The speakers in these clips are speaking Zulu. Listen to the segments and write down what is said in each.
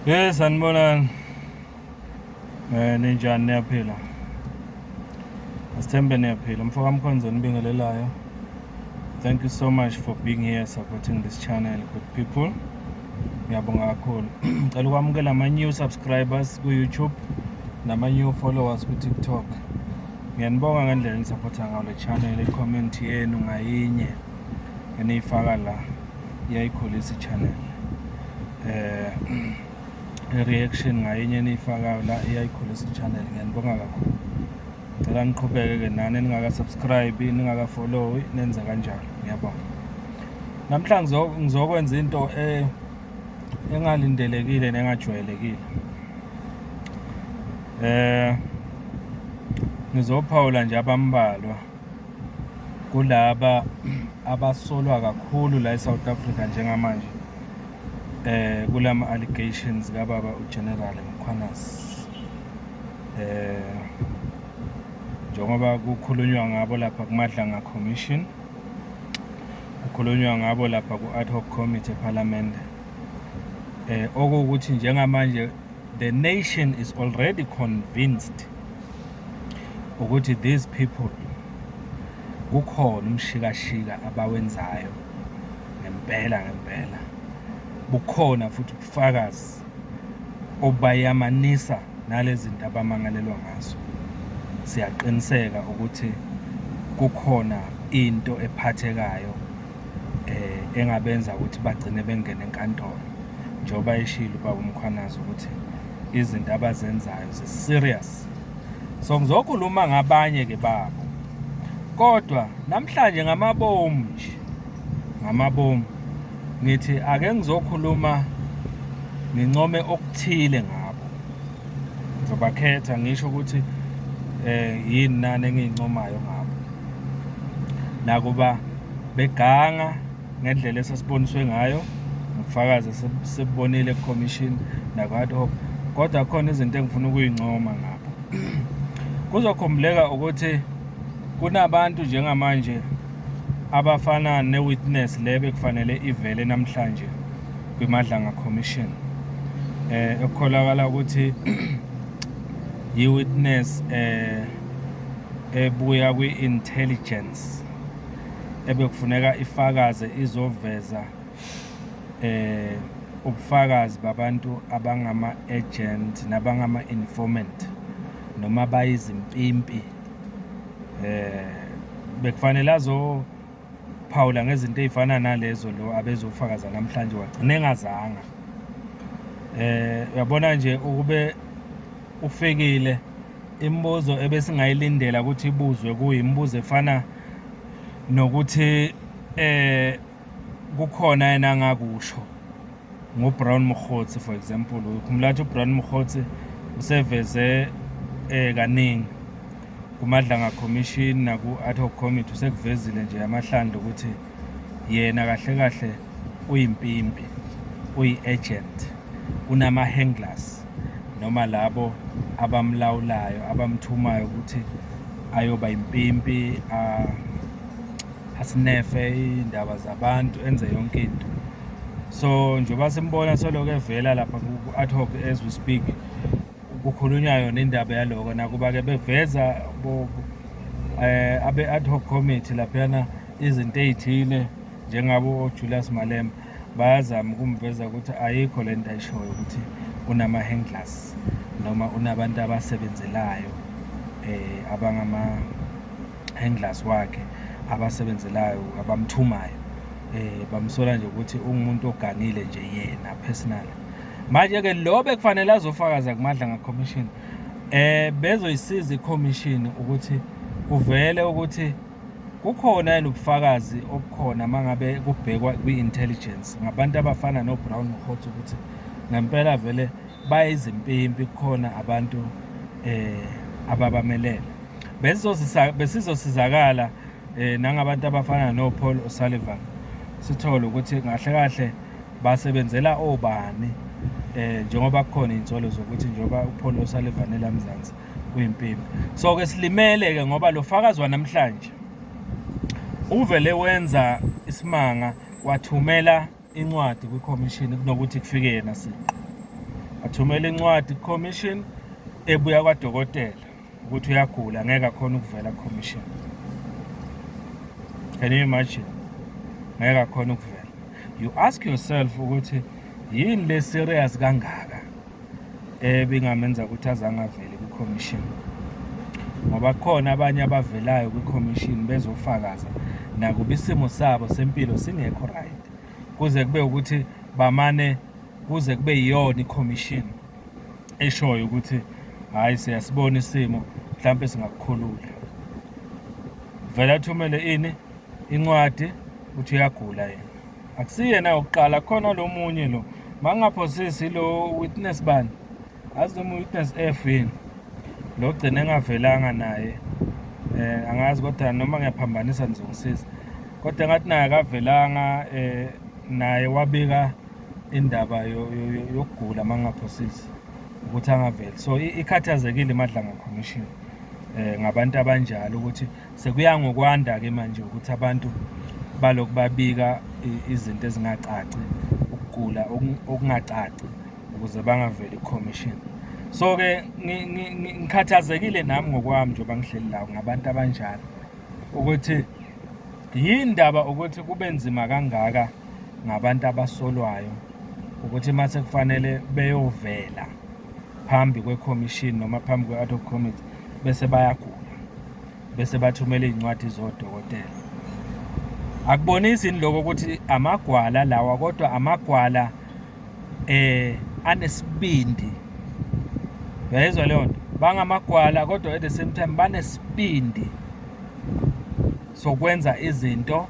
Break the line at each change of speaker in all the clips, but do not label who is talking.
Yes, sanibonani. Ninjani, niyaphila? Asithembe niyaphila. Mfoka Mkhonzo nibingelelayo. Thank you so much for being here, supporting this channel, good people. Ngiyabonga kakhulu. Ngicela ukwamukela ama new subscribers ku YouTube nama new followers ku TikTok. Ngiyanibonga ngendlela enisupporta ngayo le channel, i-comment yenu ngayinye eniyifaka la iyayikhulisa i-channel. I-reaction ngayinye eniyifakayo la iyayikhulisa i-channel. Ngiyanibonga kakhulu. Ngicela niqhubeke-ke nani ningaka-subscribe, ningaka-follow, nenze kanjalo. Ngiyabonga. Namhlanje ngizokwenza into engalindelekile nengajwayelekile. Ngizophawula nje abambalwa kulaba abasolwa kakhulu la eSouth Africa njengamanje kulama allegations kababa uGeneral Mkhwanazi. Njengoba kukhulunywa ngabo lapha kuMadlanga Commission, kukhulunywa ngabo lapha ku-ad hoc committee ePhalamende. Okuwukuthi njengamanje the nation is already convinced ukuthi these people kukhona umshikashika abawenzayo ngempela ngempela. Bukhona futhi ubufakazi obayamanisa nalezi zinto abamangalelwa ngazo. Siyaqiniseka ukuthi kukhona into ephathekayo engabenza ukuthi bagcine bengene enkantolo, njengoba eshilo ubaba uMkhwanazi ukuthi izinto abazenzayo zi-serious. So ngizokhuluma ngabanye-ke babo, kodwa namhlanje ngamabomu nje, ngamabomu ngithi ake ngizokhuluma ngincome okuthile ngabo. Ngizobakhetha ngisho ukuthi yini nani engiyincomayo ngabo. Nakuba beganga ngendlela esesiboniswe ngayo, ubufakazi esibubonile ku-commission naku-ad hoc, kodwa khona izinto engifuna ukuyincoma ngabo. Kuzokhumbuleka ukuthi kunabantu njengamanje abafana ne-witness le bekufanele ivele namhlanje kwiMadlanga Commission, ekukholakala ukuthi yi-witness ebuya kwi-intelligence ebekufuneka ifakaze izoveza ubufakazi babantu abangama-agent nabangama-informant noma bayizimpimpi. Bekufanele azophawula ngezinto ey'fana nalezo lo abezofakaza namhlanje, wagcina engazanga. Uyabona nje ukube ufikile, imibuzo ebesingayilindela ukuthi ibuzwe kuyimibuzo efana nokuthi kukhona yena angakusho ngoBrown Mogotsi, for example. Ukhumbula ukuthi uBrown Mogotsi useveze kaningi kuMadlanga Commission naku-ad hoc committee, usekuvezile nje amahlandla ukuthi yena kahle kahle uyimpimpi, uyi-agent, unama-handlers noma labo abamlawulayo, abamthumayo ukuthi ayoba impimpi, asinefe iy'ndaba zabantu, enze yonke into. So njengoba simbona soloko evela lapha ku-ad hoc as we speak, kukhulunywa yona indaba yaloko, nakuba-ke beveza abe-ad hoc committee laphayana izinto ey'thile njengabo o-Julius Malema, bayazama ukumveza ukuthi ayikho lento ayishoyo ukuthi unama-handlers noma unabantu abasebenzelayo abangama-handlers wakhe abasebenzelayo, abamthumayo. Bamsola nje ukuthi ungumuntu ogangile nje yena personally. Manje-ke lo bekufanele azofakaza kuMadlanga Commission, bezoyisiza i-commission ukuthi kuvele ukuthi kukhona yini ubufakazi obukhona mangabe kubhekwa kwi-intelligence ngabantu abafana no-Brown Mogotsi, ukuthi ngempela vele bayizimpimpi, kukhona abantu ababamelele. Besizosizakala nangabantu abafana no-Paul O'Sullivan, sithole ukuthi kahle kahle basebenzela obani, njengoba kukhona iy'nsolo zokuthi njengoba uPaul O'Sullivan ela Mzansi uyimpimpi. So-ke silimele-ke ngoba lo fakazi wanamhlanje uvele wenza isimanga, wathumela incwadi kwikhomishini kunokuthi kufike yena siqu. Athumele incwadi ku-commission ebuya kwadokotela ukuthi uyagula, ngeke akhona ukuvela ku-commission. Can you imagine? Ngeke akhona ukuvela. You ask yourself ukuthi yini le serious kangaka ebingamenza ukuthi azangaveli kwi-commission, ngoba kukhona abanye abavelayo kwi-commission bezofakaza nakuba isimo sabo sempilo singekho right, kuze kube ukuthi bamane kuze kube yiyona i-commission eshoyo ukuthi hhayi, siyasibona isimo, mhlampe singakukhulula. Vele athumele ini incwadi uthi uyagula yena. Akusiyena wokuqala, khona lo munye lo mangingaphosisi lo witness bani, azi noma witness F yini lo gcine engavelanga naye, angazi, kodwa noma ngiyaphambanisa nizongisiza, kodwa ngathi naye akavelanga, naye wabika indaba yokugula mangingaphosisi ukuthi angaveli. So ikhathazekile iMadlanga Commission ngabantu abanjalo, ukuthi sekuya ngokwanda ke manje ukuthi abantu balokhu babika izinto ezingacaci, ukugula okungacaci, ukuze bangaveli i-commission. So-ke ngikhathazekile nami ngokwami njengoba ngihleli la ngabantu abanjalo, ukuthi yindaba ukuthi kube nzima kangaka ngabantu abasolwayo ukuthi mase kufanele beyovela phambi kwe-commission noma phambi kwe-ad hoc committee bese bayagula, bese bathumela iy'ncwadi zodokotela. Akubonisi yini lokho ukuthi amagwala lawa, kodwa amagwala anesibindi? Uyayizwa leyo nto? Bangamagwala kodwa at the same time banesibindi sokwenza izinto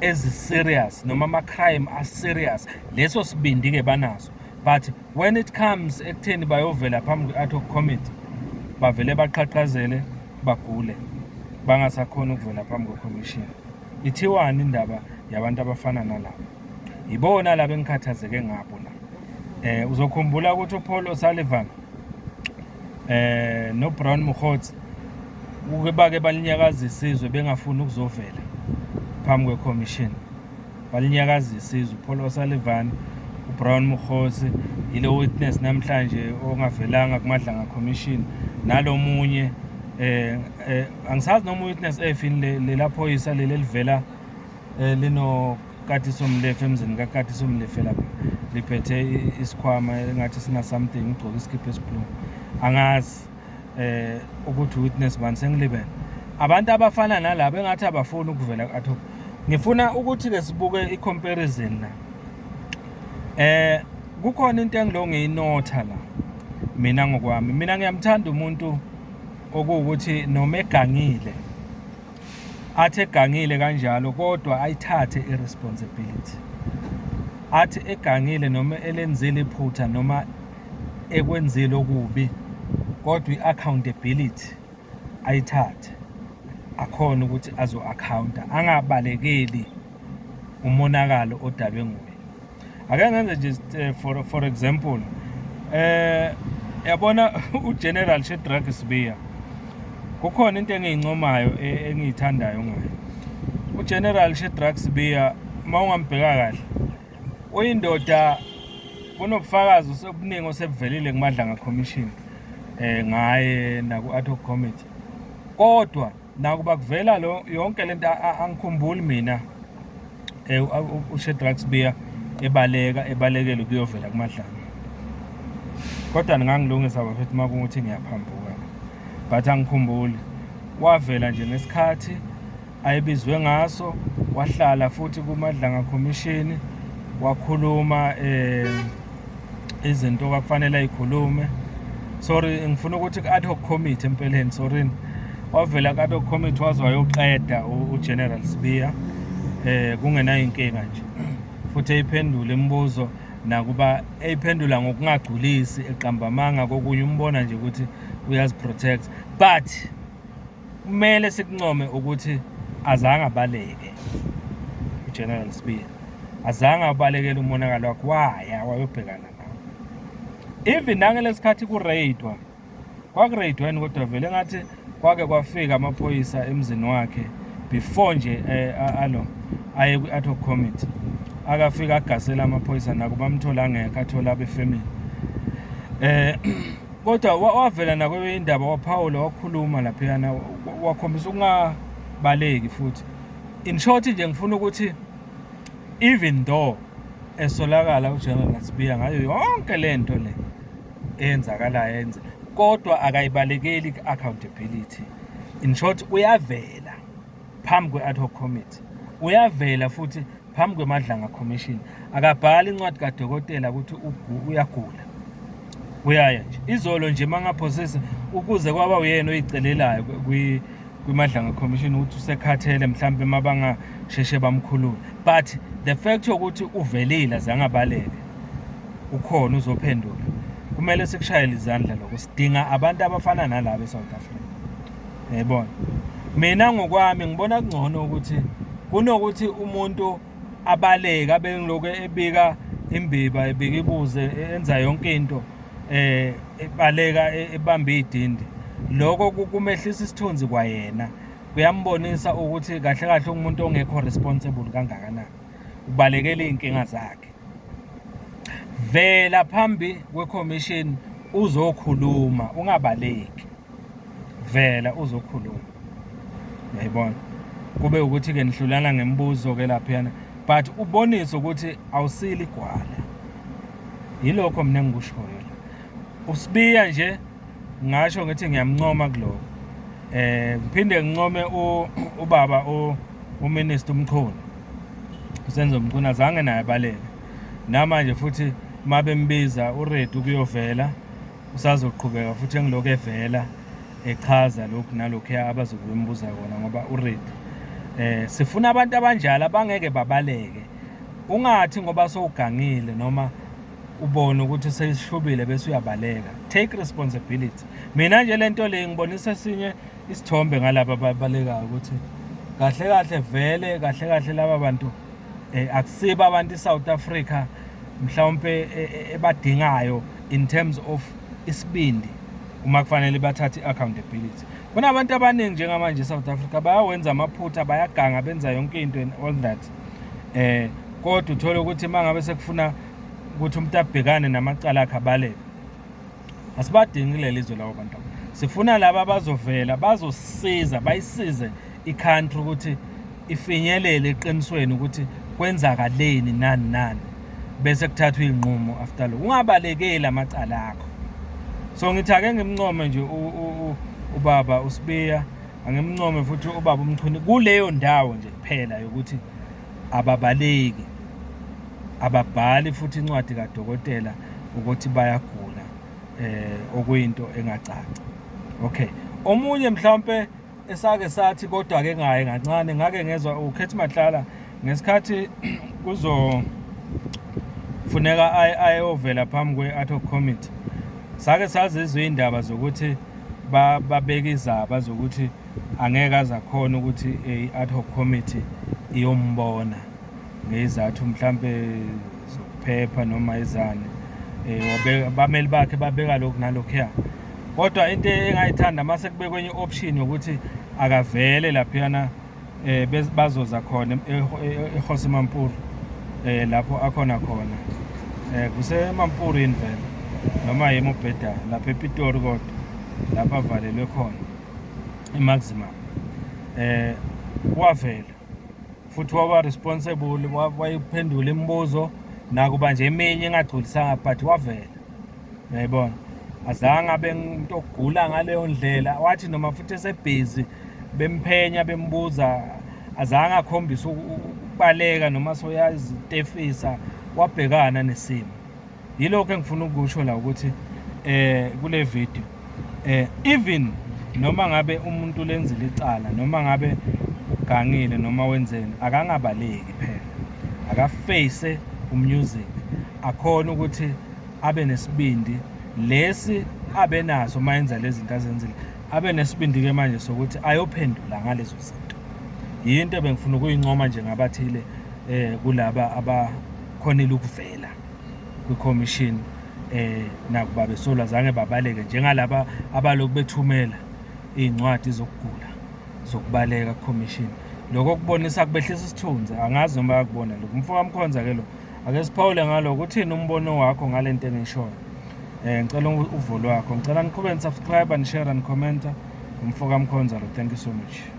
ezi-serious noma ama-crime a-serious. Leso sibindi-ke banaso, but when it comes ekutheni bayovela phambi kwe-ad hoc committee, bavele baqhaqhazele, bagule, bangasakhona ukuvela phambi kwe-commission. Ithiwani indaba yabantu abafana nalabo? Yibona laba engikhathazeke ngabo la. Uzokhumbula ukuthi uPaul O'Sullivan noBrown Mogotsi kuke bake balinyakazisa izwe bengafuni ukuzovela phambi kwe-commission. Balinyakazisa izwe uPaul O'Sullivan, uBrown Mogotsi, yilo witness namhlanje ongavelanga kuMadlanga Commission, nalomunye angisazi noma witness efini lela phoyisa leli elivela lino Katiso Molefe emzini kaKatiso Molefe lapha, liphethe isikhwama engathi sina something, ugqoke isikipha esi-blue. Angazi ukuthi witness bani, sengilibele. Abantu abafana nalabo engathi abafuni ukuvela ku-ad hoc. Ngifuna ukuthi ke sibuke i-comparison la. Kukhona into engilo ngiyinotha la mina ngokwami. Mina ngiyamthanda umuntu okuwukuthi noma egangile, athi egangile kanjalo, kodwa ayithathe i-responsibility. Athi egangile noma elenzile iphutha noma ekwenzile okubi, kodwa i-accountability ayithathe, akhona ukuthi azo-accounta, angabalekeli umonakalo odalwe nguye. Ake ngenze nje for example, yabona uGeneral Shadrack Sibiya, kukhona into engiyincomayo engiyithandayo ngaye uGeneral Shadrack Sibiya. Uma ungambheka kahle, uyindoda, kunobufakazi obuningi osebuvelile kuMadlanga Commission ngaye naku ad hoc committee, kodwa nakuba kuvela lo yonke lento, angikhumbuli mina uShadrack Sibiya ebaleka, ebalekele ukuyovela kuMadlanga. Kodwa ningangilungisa bafethu uma kungukuthi ngiyaphambuka, but angikhumbuli. Wavela nje ngesikhathi ayebizwe ngaso, wahlala futhi kuMadlanga Commission, wakhuluma izinto kwakufanele ayikhulume. Sorry, ngifuna ukuthi ku-ad hoc committee empeleni, sorry. Wavela ku-ad hoc committee waze wayoqeda uGeneral Sibiya kungenayo inkinga nje, futhi eyiphendula imibuzo, nakuba eyiphendula ngokungagculisi, eqamba amanga kokunye, umbona nje ukuthi uyazi-protect, but kumele sikuncome ukuthi azange abaleke uGeneral Sibiya, azange abalekele umonakalo wakhe, waya wayobhekana nawo. Even nangelesikhathi ku-raidwa, kwaku-raidwa yini, kodwa vele engathi kwake kwafika amaphoyisa emzini wakhe before nje alo aye kwi-ad hoc committee. Akafika agasela amaphoyisa, nakuba amthola angekho, athola abefamily. Kodwa wavela nakwenye indaba, waphawula, wakhuluma laphayana, wakhombisa ukungabaleki futhi. In short nje, ngifuna ukuthi even though esolakala uGeneral Sibiya ngayo yonke le nto le eyenzakalayo yenze, kodwa akayibalekeli i-accountability. In short, uyavela phambi kwe-ad hoc committee, uyavela futhi phambi kweMadlanga Commission. Akabhali incwadi kadokotela ukuthi uyagula, uyaya nje. Izolo nje, mangaphosisa, ukuze kwaba uyena oyicelelayo kwiMadlanga Commission ukuthi usekhathele, mhlambe mabangasheshe bamkhulule. But the fact yokuthi uvelile, azange abaleke, ukhona uzophendula, kumele sikushayele izandla lokho. Sidinga abantu abafana nalaba eSouth Africa, yayibona. Mina ngokwami ngibona kungcono ukuthi kunokuthi umuntu abaleke, abe ngilokhu ebika imbiba, ebika ibuze, enza yonke into, ebaleka, ebamba idindi. Lokho kumehlisa isithunzi kwayena, kuyambonisa ukuthi kahle kahle umuntu ongekho responsible kangakanani, ubalekela iy'nkinga zakhe. Vela phambi kwe-commission uzokhuluma, ungabaleki, vela uzokhuluma, uyayibona. Kube ukuthi-ke nihlulana ngemibuzo-ke laphayana, but ubonise ukuthi awusili igwala. Yilokho mina engikushoyo la. USibiya nje, ngasho ngithi ngiyamncoma kuloko. Ngiphinde ngincome ubaba uMinister uMchunu, uSenzo Mchunu, azange naye abaleke. Namanje futhi mabembiza uready ukuyovela, usazoqhubeka futhi engilokhu evela echaza lokhu nalokhuya abazobe bembuza kona, ngoba uready. Sifuna abantu abanjalo abangeke babaleke. Ungathi ngoba sowugangile noma ubone ukuthi seyishubile bese uyabaleka. Take responsibility. Mina nje lento le ngibonisa esinye isithombe ngalaba ababalekayo, ukuthi kahle kahle vele, kahle kahle laba bantu akusibo abantu iSouth Africa mhlawumbe ebadingayo in terms of isibindi uma kufanele bathathe i-accountability. Kunabantu abaningi njengamanje eSouth Africa bayawenza amaphutha, bayaganga, benza yonke into and all that, kodwa uthola ukuthi uma ngabe sekufuna ukuthi umuntu abhekane namacala akhe, abaleke. Asibadingi kuleli zwe labo bantu. Sifuna laba abazovela bazosiza, bayisize i-country ukuthi ifinyelele eqinisweni ukuthi kwenzakaleni, nani nani, bese kuthathwa iy'nqumo after lokho. Ungabalekeli amacala akho. So ngithi ake ngimncome nje ubaba uSibiya, angimncome futhi ubaba uMchunu kuleyo ndawo nje kuphela yokuthi ababaleki, ababhali futhi incwadi kadokotela ukuthi bayagula, okuyinto engacaci. Okay, omunye mhlawumbe esake sathi kodwa ke ngaye kancane, ngake ngezwa uKhethi Matlala ngesikhathi kuzo funeka ayovela phambi kwe-ad hoc committee, sake sazizwa iy'ndaba zokuthi babeka izaba zokuthi angeke aze akhona ukuthi i-ad hoc committee iyombona ngezathu mhlambe zokuphepha noma izani. Abameli bakhe babeka lokhu nalokhuya, kodwa into engayithanda mase kubekwe enye option yokuthi akavele laphiyana, bazoza khona eKgosi Mampuru, lapho akhona khona, kuseMampuru yini vele noma yimi ubhedayo lapha ePitori, kodwa lapho avalelwe khona i-maximum, wavela futhi waba responsible, wayiphendula imibuzo, nakuba nje eminye engagculisanga, but wavela, uyayibona. Azange abe umuntu ogula ngaleyo ndlela. Wathi noma futhi esebhizi bemphenya, bembuza, azange akhombise ukubaleka noma soyazitefisa, wabhekana nesimo. Yilokho engifuna ukusho la ukuthi kule video, even noma ngabe umuntu lenzile icala, noma ngabe ugangile noma wenzeni, akangabaleki phela, akaface umusic, akhona ukuthi abe nesibindi lesi abe naso uma yenza lezi zinto azenzile, abe nesibindi-ke manje sokuthi ayophendula ngalezo zinto. Yinto ebengifuna ukuyincoma nje ngabathile kulaba abakhonile ukuvela kwi-commission, nakuba besolwa, zange babaleke njengalaba abaloku bethumela iy'ncwadi zokugula zokubaleka ku-commission. Lokho kubonisa kubehlisa isithunzi. Angazi noma bayakubona lokho. Umfo kaMkhonza ke lo, ake siphawule ngalokho. Uthini umbono wakho ngale nto engishoyo? Ngicela uvo lwakho. Ngicela niqhubeke ni-subscribe, ni-share, ni-commenta. Umfoka Mkhonza lo. Thank you so much.